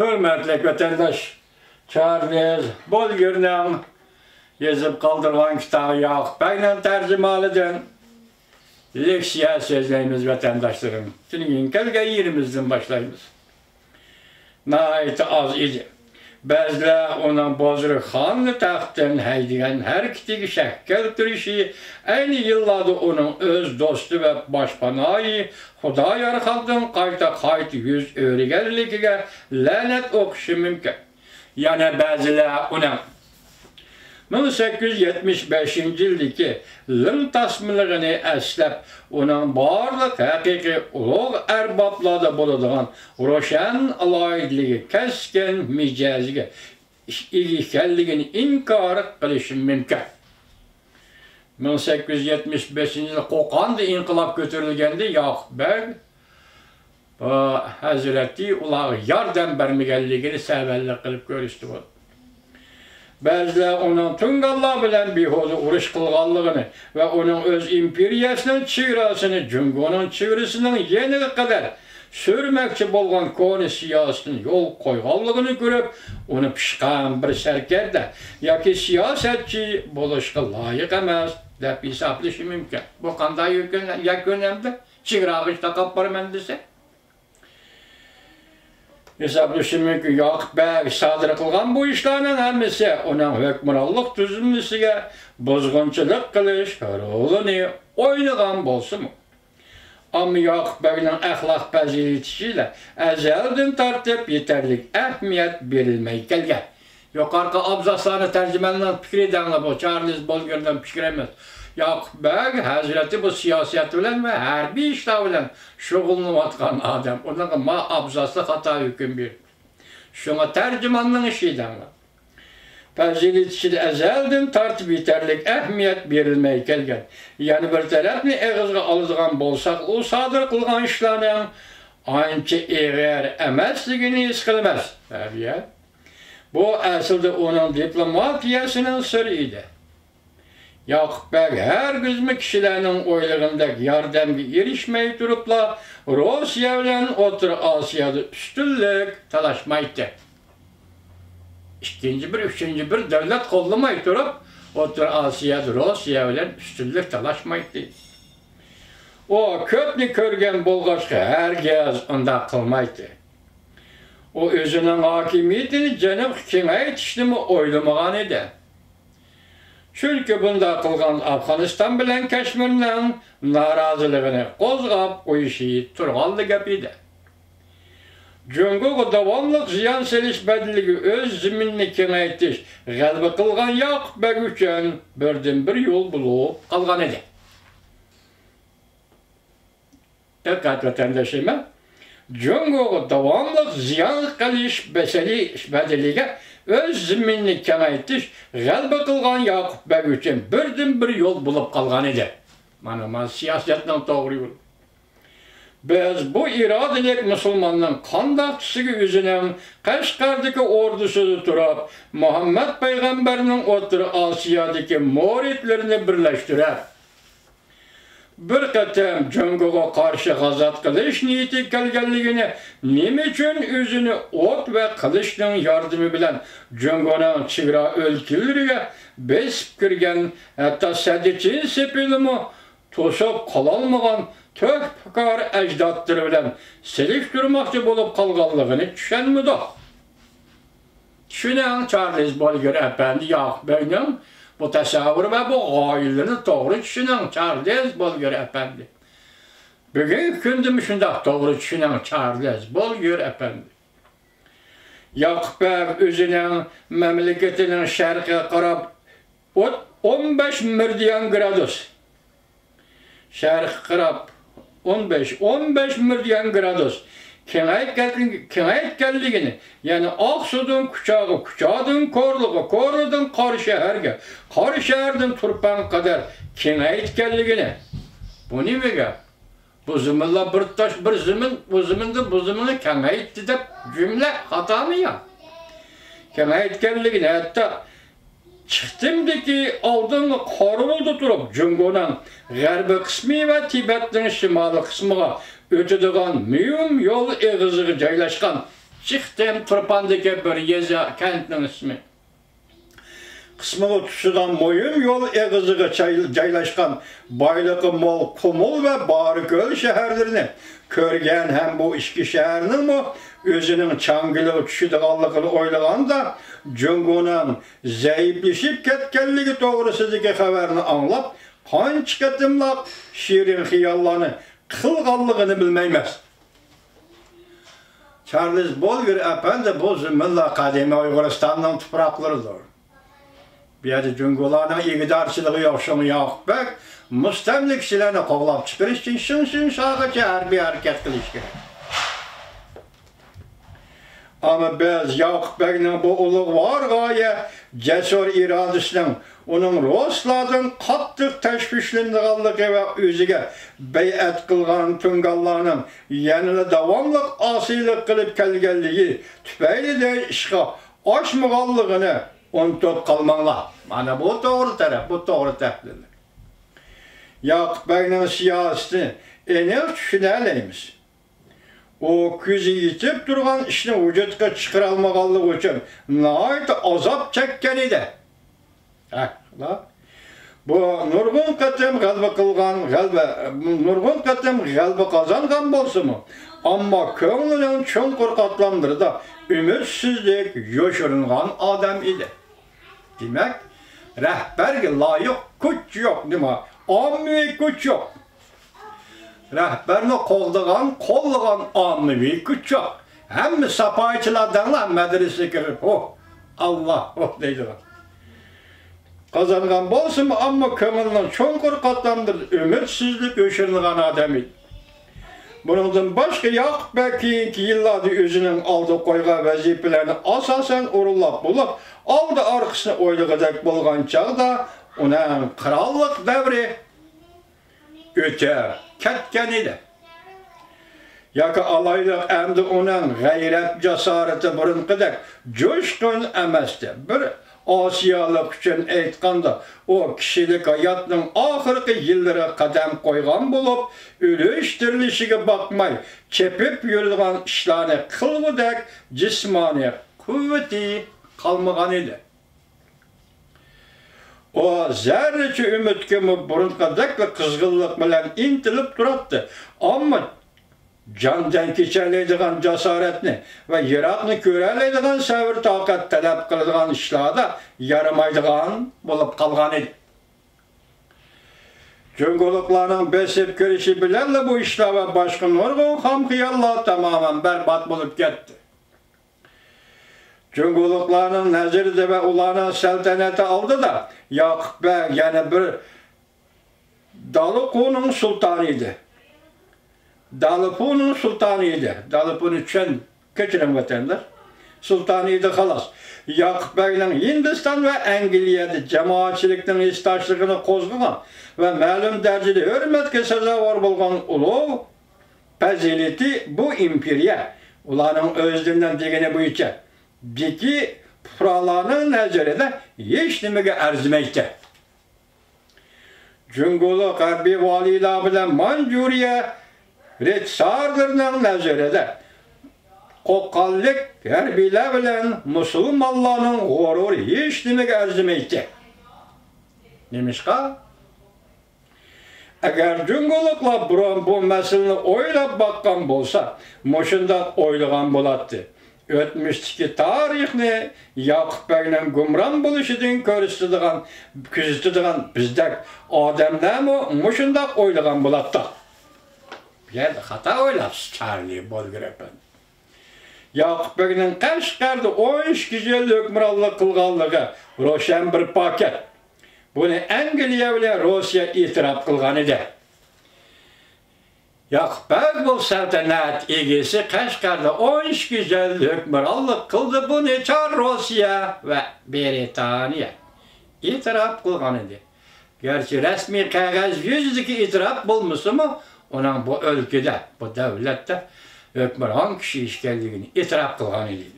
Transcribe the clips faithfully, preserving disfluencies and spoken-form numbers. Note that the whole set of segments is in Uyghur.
ھۆرمەتلىك ۋەتەنداش، چارلىز بولگېرنىڭ يېزىپ قالدۇرغان كىتابى ياقۇپ بەگنىڭ تەرجىمىھالىدىن لېكسىيە سۆزلەيمىز، ۋەتەنداشلىرىم. تۈنۈگۈن كەلگەن يېرىمىزدىن باشلايمىز. ناھايىتى ئاز ئىدى. بەزىلەر ئۇنىڭ بۇزرۇكخاننى تەختتىن ھەيدىگەن ھەرىكىتىگە شەك كەلتۈرۈشى، ئەينى يىللاردا ئۇنىڭ ئۆز دوستى ۋە باشپاناھى خۇدايارخاندىن قايتا-قايتا يۈز ئۆرۈگەنلىكىگە لەنەت ئوقۇشى مۇمكىن. يەنە بەزىلەر ئۇنىڭ مىڭ سەككىز يۈز يەتمىش بەشىنچى يىلدىكى لىڭ تاسمىلىقىنى ئەسلەپ، ئۇنىڭ بارلىق ھەقىقىي ئۇلۇغ ئەربابلاردا بولىدىغان روشەن ئالاھىدىلىكى، كەسكىن مىجەزىگە ئىگە ئىكەنلىكىنى ئىنكار قىلىشى مۇمكىن. مىڭ سەككىز يۈز يەتمىش بەشىنچى يىلى قوقاندا ئىنقىلاب كۆتۈرۈلگەندە ياقۇپ بەگ بۇ ھەزرىتى ئۇلارغا ياردەم بەرمىگەنلىكىنى سەۋەنلىك قىلىپ كۆرسىتىۋاتىدۇ. بەزىلەر ئۇنىڭ تۇڭگانلار بىلەن بىھۇدە ئۇرۇش قىلغانلىقىنى ۋە ئۇنىڭ ئۆز ئىمپېرىيەسىنىڭ چېگراسىنى جۇڭگونىڭ چېگرىسىنىڭ يېنىغا قەدەر سۈرمەكچى بولغان كونا سىياسىتىنى يولغا قويغانلىقىنى كۆرۈپ، ئۇنى پىشقان بىر سەركەردە ياكى سىياسەتچى بولۇشقا لايىق ئەمەس، دەپ ھېسابلىشى مۇمكىن. بۇ قانداق يەكۈن، يەكۈن ئەمدى؟ چېگراغا ئىش تاقاپ بارىمەن دېسە. ھېسابلىشىمىزكى، ياقۇپ بەگ سادىر قىلغان بۇ ئىشلارنىڭ ھەممىسى ئۇنىڭ ھۆكۈمرانلىق تۈزۈلمىسىگە بۇزغۇنچىلىق قىلىش رولىنى ئوينىغان بولسىمۇ، ئەمما ياقۇپ بەگنىڭ ئەخلاق پەزىلىتى ئىچىدە ئەزەلدىن تارتىپ يېتەرلىك ئەھمىيەت بېرىلمەي كەلگەن. يۇقىرىقى ئابزاسلارنى تەرجىماننىڭ پىكرى دەڭلار، بۇ چارلىز بولگېرنىڭ پىكرى ئەمەس. ياقۇپ بەگ ھەزرىتى بۇ سىياسەت بىلەن ۋە ھەربىي ئىشلار بىلەن شۇغۇللىنىۋاتقان ئادەم. ئۇنىڭغا ما ئابزاسلىق خاتا ھۆكۈم بېرىپ، شۇڭا تەرجىماننىڭ ئىشى دەڭلار. پەزىلەت ئىچىدە ئەزەلدىن تارتىپ يېتەرلىك ئەھمىيەت بېرىلمەي كەلگەن. يەنە بىر تەرەپنى ئېغىزغا ئالىدىغان بولساق، ئۇ سادىر قىلغان ئىشلارنىڭ ئانچە ئېغىر ئەمەسلىكىنى ھېس قىلىمىز. بۇ ئەسلىدە ئۇنىڭ دىپلوماتىيەسىنىڭ سىرى ئىدى. ياقۇپ بەگ ھەرگىزمۇ كىشىلەرنىڭ ئويلىغىنىدەك ياردەمگە ئېرىشمەي تۇرۇپلا، روسىيە بىلەن ئوتتۇرا ئاسىيادا ئۈستۈنلۈك تالاشمايتتى. ئىككىنچى بىر، ئۈچىنچى بىر دۆلەت قوللىماي تۇرۇپ، ئوتتۇرا ئاسىيادا روسىيە بىلەن ئۈستۈنلۈك تالاشمايتتى. ئۇ كۆپنى كۆرگەن بولغاچقا، ھەرگىز ئۇنداق قىلمايتتى. ئۇ ئۆزىنىڭ ھاكىمىيىتىنى جەنۇبقا كېڭەيتىشنىمۇ ئويلىمىغان ئىدى. چۈنكى بۇنداق قىلغان ئافغانىستان بىلەن كەشمىرنىڭ نارازىلىقىنى قوزغاپ قويۇشى تۇرغانلا گەپ ئىدى. جۇڭگوغا داۋاملىق زىيان سېلىش بەدىلىگە ئۆز زېمىنىنى كېڭەيتىش غەلىبە قىلغان ياقۇپ بەگ ئۈچۈن بىردىنبىر يول بولۇپ قالغان ئىدى. دىققەت ۋەتەنداشلىرىم، جۇڭگوغا داۋاملىق زىيان قىلىش بەسەلى بەدىلىگە ئۆز زېمىنىنى كېڭەيتىش غەلىبە قىلغان ياقۇپ بەگ ئۈچۈن بىردىنبىر يول بولۇپ قالغان ئىدى. مانا، مانا سىياسەتنىڭ توغرا يولى. بىز بۇ ئىرادىلىك مۇسۇلماننىڭ قانداق تۈسىگە ئۆزىنىڭ قەشقەردىكى ئوردىسىدا تۇرۇپ، مۇھەممەد پەيغەمبەرنىڭ ئوتتۇرا ئاسىيادىكى مۇرىتلىرىنى بىرلەشتۈرۈپ، بىر قېتىم جۇڭگوغا قارشى غازات قىلىش نىيىتىگە كەلگەنلىكىنى، نېمە ئۈچۈن ئۆزىنى ئوت ۋە قىلىچنىڭ ياردىمى بىلەن جۇڭگونىڭ چېگرا ئۆلكىلىرىگە بېسىپ كىرگەن، ھەتتا سەددىچىن سېپىنىمۇ توسۇپ قالالمىغان تۆھپىكار ئەجدادلىرى بىلەن سېلىشتۇرماقچى بولۇپ قالغانلىقىنى چۈشەنمىدۇق. چۈشىنىڭ، چارلىز بولگېر ئەپەندى، ياقۇپ بەگنىڭ بۇ تەسەۋۋۇرى ۋە بۇ غايىلىرىنى توغرا چۈشىنىڭ، چارلىز بولگېر ئەپەندى. بۈگۈنكى كۈندىمۇ شۇنداق توغرا چۈشىنىڭ، چارلىز بولگېر ئەپەندى. ياقۇپ بەگ ئۆزىنىڭ مەملىكىتىنىڭ شەرقىگە قاراپ ئوت-، ئون بەش مېرىدىيان گرادۇس، شەرققە قاراپ ئون بەش، ئون بەش مېرىدىيان گرادۇس كېڭەيتكەن-، كېڭەيتكەنلىكىنى، يەنى ئاقسۇدىن كۇچاغا، كۇچادىن كورلىغا، كورلىدىن قاراشەھەرگە، قاراشەھەردىن تۇرپانغا قەدەر كېڭەيتكەنلىكىنى. بۇ نېمە گەپ؟ بۇ زېمىنلار بىر تاش، بىر زېمىن، بۇ زېمىندىن بۇ زېمىننى كېڭەيتتى دەپ جۈملە خاتامۇ يا؟ كېڭەيتكەنلىكىنى، ھەتتا چىقتىمدىكى ئالدىنقى قارىۋۇلدا تۇرۇپ، جۇڭگونىڭ غەربىي قىسمى ۋە تىبەتنىڭ شىمالىي قىسمىغا ئۆتىدىغان مۇھىم يول ئېغىزىغا جايلاشقان چىقتىم، تۇرپاندىكى بىر يېزا، كەنتنىڭ ئىسمى. قىسمىغا تۇتىشىدىغان مۇھىم يول ئېغىزىغا جاي-، جايلاشقان بايلىقى مول قۇمۇل ۋە بارىكۆل شەھەرلىرىنى كۆرگەن ھەم بۇ ئىككى شەھەرنىڭمۇ ئۆزىنىڭ چاڭگىلىغا چۈشىدىغانلىقىنى ئويلىغاندا، جۇڭگونىڭ زەئىپلىشىپ كەتكەنلىكى توغرىسىدىكى خەۋەرنى ئاڭلاپ، قانچە قېتىملاپ شېرىن خىياللارنى قىلغانلىقىنى بىلمەيمىز. چارلىز بولگېر ئەپەندى، بۇ زېمىنلار قەدىمىي ئۇيغۇرىستاننىڭ تۇپراقلىرىدۇر. بۇ يەردە جۇڭگولارنىڭ ئىگىدارچىلىقى يوق، شۇڭا ياقۇپ بەگ مۇستەملىكىچىلەرنى قوغلاپ چىقىرىش ئۈچۈن شىڭشىڭشاغىچە ھەربىي ھەرىكەت قىلىشى كېرەك. ئەمما بىز ياقۇپ بەگنىڭ بۇ ئۇلۇغۋار غايە، جەسۇر ئىرادىسىنىڭ ئۇنىڭ رۇسلاردىن قاتتىق تەشۋىشلىنىدىغانلىقى ۋە ئۆزىگە بەيئەت قىلغان تۇڭگانلارنىڭ يەنىلا داۋاملىق ئاسىيلىق قىلىپ كەلگەنلىكى تۈپەيلىدىن ئىشقا ئاشمىغانلىقىنى ئۇنتۇپ قالماڭلار. مانا بۇ توغرا تەرەپ، بۇ توغرا تەھلىل. ياقۇپ بەگنىڭ سىياسىتىنى ئېنىق چۈشىنەلەيمىز. ئۇ كۆزى يېتىپ تۇرغان ئىشنى ۋۇجۇدقا چىقىرالمىغانلىقى ئۈچۈن ناھايىتى ئازاب چەككەن ئىدى. ھە، بۇ نۇرغۇن قېتىم غەلىبە قىلغان، غەلىبە، نۇرغۇن قېتىم غەلىبە قازانغان بولسىمۇ، ئەمما كۆڭلىنىڭ چوڭقۇر قاتلاملىرىدا ئۈمىدسىزلىك يوشۇرۇنغان ئادەم ئىدى. دېمەك، رەھبەرگە لايىق كۈچ يوق، نېمە، ئاممىۋى كۈچ يوق. رەھبەرنى قوغدىغان، قوللىغان ئاممىۋى كۈچ يوق. ھەممە ساپايىچىلار دەڭلار مەدرىسىگە كىرىپ، ھو، ئاللا، ھو دەيدىغان. قازانغان بولسىمۇ، ئەمما كۆڭلىنىڭ چوڭقۇر قاتلاملىرىدا ئۈمىدسىزلىك يوشۇرۇنغان ئادەم ئىدى. بۇنىڭدىن باشقا، ياقۇپ بەگ كېيىنكى يىللاردا ئۆزىنىڭ ئالدىغا قويغان ۋەزىپىلەرنى ئاساسەن ئورۇنلاپ بولۇپ، ئالدى ئارقىسىنى ئويلىغۇدەك بولغان چاغدا، ئۇنىڭ قىرانلىق دەۋرى ئۆتۈپ كەتكەن ئىدى. ياكى ئالايلۇق، ئەمدى ئۇنىڭ غەيرەت-جاسارىتى بۇرۇنقىدەك جۇشقۇن ئەمەستى. بىر ئاسىيالىق ئۈچۈن ئېيتقاندا، ئۇ كىشىلىك ھاياتنىڭ ئاخىرقى يىللىرىغا قەدەم قويغان بولۇپ، ئۆلۈش-تىرىلىشىگە باقماي، چېپىپ يۈرىدىغان ئىشلارنى قىلغۇدەك جىسمانىي قۇۋۋىتى قالمىغان ئىدى. ئۇ زەررىچە ئۈمىدكىمۇ بۇرۇنقىدەكلا قىزغىنلىق بىلەن ئىنتىلىپ تۇراتتى. ئەمما جاندىن كېچەلەيدىغان جاسارەتنى ۋە يىراقنى كۆرەلەيدىغان سەۋر-تاقەت تەلەپ قىلىدىغان ئىشلاردا يارىمايدىغان بولۇپ قالغان ئىدى. جۇڭگولۇقلارنىڭ بېسىپ كىرىشى بىلەنلا بۇ ئىشلار ۋە باشقا نۇرغۇن خام خىياللار تامامەن بەربات بولۇپ كەتتى. جۇڭگولۇقلارنىڭ نەزىرىدە ۋە ئۇلارنىڭ سەلتەنىتى ئالدىدا ياقۇپ بەگ يەنە بىر دالىپۇنىڭ سۇلتانى ئىدى. دالىپۇنىڭ سۇلتانى ئىدى. دالىپۇنى چۈشەن-، كەچۈرۈڭ ۋەتەنداش. سۇلتانى ئىدى، خالاس. ياقۇپ بەگنىڭ ھىندىستان ۋە ئەنگلىيەدە جامائەتچىلىكنىڭ ھېسداشلىقىنى قوزغىغان ۋە مەلۇم دەرىجىدە ھۆرمەتكە سازاۋەر بولغان ئۇلۇغ پەزىلىتى بۇ ئىمپېرىيە، ئۇلارنىڭ ئۆزلىرىنىڭ دېگىنى بويىچە، دىكى پۇقرالارنىڭ نەزىرىدە ھېچنېمىگە ئەرزىمەيتتى. جۇڭگولۇق ھەربىي ۋالىيلار بىلەن مانجۇرىيە رىتسارلىرىنىڭ نەزىرىدە، قوققانلىق ھەربىيلەر بىلەن مۇسۇلمانلارنىڭ غۇرۇرى ھېچنېمىگە ئەرزىمەيتتى. نېمىشقا؟ ئەگەر جۇڭگولۇقلار بۇرۇن بۇ مەسىلىنى ئويلاپ باققان بولسا، مۇشۇنداق ئويلىغان بولاتتى. ئۆتمۈشتىكى تارىخنى ياقۇپ بەگنىڭ گۇمران بولۇشىدىن كۆرسىتىدىغان، كۆزىتىدىغان بىزدەك ئادەملەرمۇ مۇشۇنداق ئويلىغان بولاتتۇق. بۇ يەردە خاتا ئويلاپسىز، چارلى بولگېر ئەپەندى. ياقۇپ بەگنىڭ قەشقەردە ئون ئىككى يىل ھۆكۈمرانلىق قىلغانلىقى روشەن بىر پاكىت. بۇنى ئەنگلىيە بىلەن روسىيە ئېتىراپ قىلغان ئىدى. ياقۇپ بەگ بۇ سەلتەنەت ئىگىسى، قەشقەردە ئون ئىككى يىل ھۆكۈمرانلىق قىلدى. بۇنى چار روسىيە ۋە بىرىتانىيە ئېتىراپ قىلغان ئىدى. گەرچە رەسمىي قەغەز يۈزىدىكى ئېتىراپ بولمىسىمۇ، ئۇنىڭ بۇ ئۆلكىدە، بۇ دۆلەتتە ھۆكۈمران كىشى ئىكەنلىكىنى ئېتىراپ قىلغان ئىدى.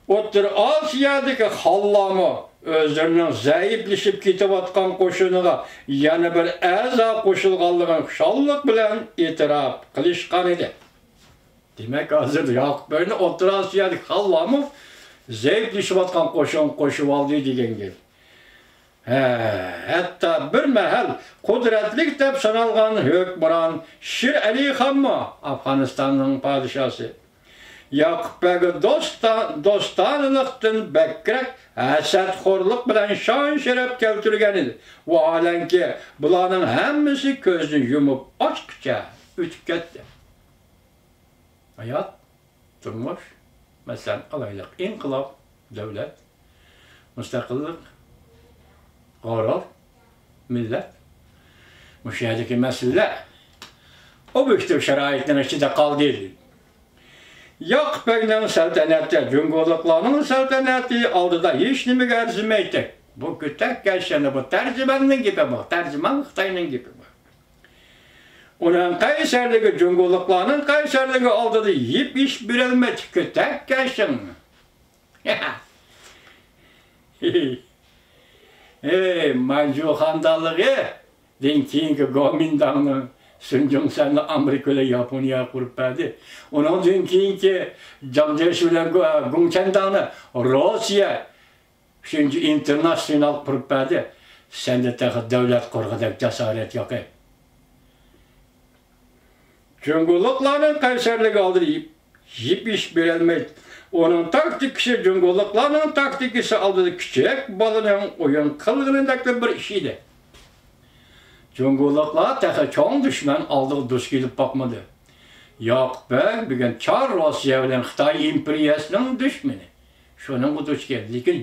ئوتتۇرا ئاسىيادىكى خانلارمۇ ئۆزلىرىنىڭ زەئىپلىشىپ كېتىۋاتقان قوشۇنىغا يەنە بىر ئەزا قوشۇلغانلىقىنى خۇشاللىق بىلەن ئېتىراپ قىلىشقان ئىدى. دېمەك، ھازىر ياقۇپ بەگنى ئوتتۇرا ئاسىيادىكى خانلارمۇ زەئىپلىشىۋاتقان قوشۇن قوشۇۋالدى دېگەن گەپ. ھە، ھەتتا بىر مەھەل قۇدرەتلىك دەپ سانالغان ھۆكۈمران شىر ئەلى خانمۇ، ئافغانىستاننىڭ پادىشاسى، ياقۇپ بەگگە دوستا-، دوستانىلىقتىن بەكرەك ھەسەتخورلۇق بىلەن شان-شەرەپ كەلتۈرگەن ئىدى. ۋاھالەنكى، بۇلارنىڭ ھەممىسى كۆزنى يۇمۇپ ئاچقۇچە ئۆتۈپ كەتتى. ھايات، تۇرمۇش، مەسىلەن، ئالايلۇق، ئىنقىلاب، دۆلەت، مۇستەقىللىق، غۇرۇر، مىللەت. مۇشۇ يەردىكى مەسىلىلەر ئوبيېكتىپ شارائىتنىڭ ئىچىدە قالدى. ياقۇپ بەگنىڭ سەلتەنىتى جۇڭگولۇقلارنىڭ سەلتەنىتى ئالدىدا ھېچنېمىگە ئەرزىمەيتتى. بۇ كۆتەك كەشەنە، بۇ تەرجىماننىڭ گېپى، بۇ تەرجىمان خىتاينىڭ گېپى، بۇ. ئۇنىڭ قەيسەرلىكى جۇڭگولۇقلارنىڭ قەيسەرلىكى ئالدىدا يىپ ئېشىپ بېرەلمەيتتى، كۆتەك كەشىڭ. ھەي، مانجۇ خاندانلىقىدىن كېيىنكى گومىنداڭنى، سۇنجۇڭسەننى ئامېرىكا بىلەن ياپونىيە قۇرۇپ بەردى. ئۇنىڭدىن كېيىنكى جاڭ جيېشى بىلەن گۇ-، گۇڭچەنداڭنى روسىيە، ئۈچىنچى ئىنتېرناتسىيونال قۇرۇپ بەردى. سەندە تېخى دۆلەت قۇرغۇدەك جاسارەت يوق. جۇڭگولۇقلارنىڭ قەيسەرلىكى ئالدىدا يىپ، يىپ ئېشىپ بېرەلمەيتتى. ئۇنىڭ تاكتىكىسى جۇڭگولۇقلارنىڭ تاكتىكىسى ئالدىدا كىچىك بالىنىڭ ئويۇن قىلغىنىدەكلا بىر ئىش ئىدى. جۇڭگولۇقلار تېخى چوڭ دۈشمەن ئالدىغا دۇچ كېلىپ باقمىدى. ياقۇپ بەگ بۈگۈن چار روسىيە بىلەن خىتاي ئىمپېرىيەسىنىڭ دۈشمىنى. شۇنىڭغا دۇچ كەلدى. لېكىن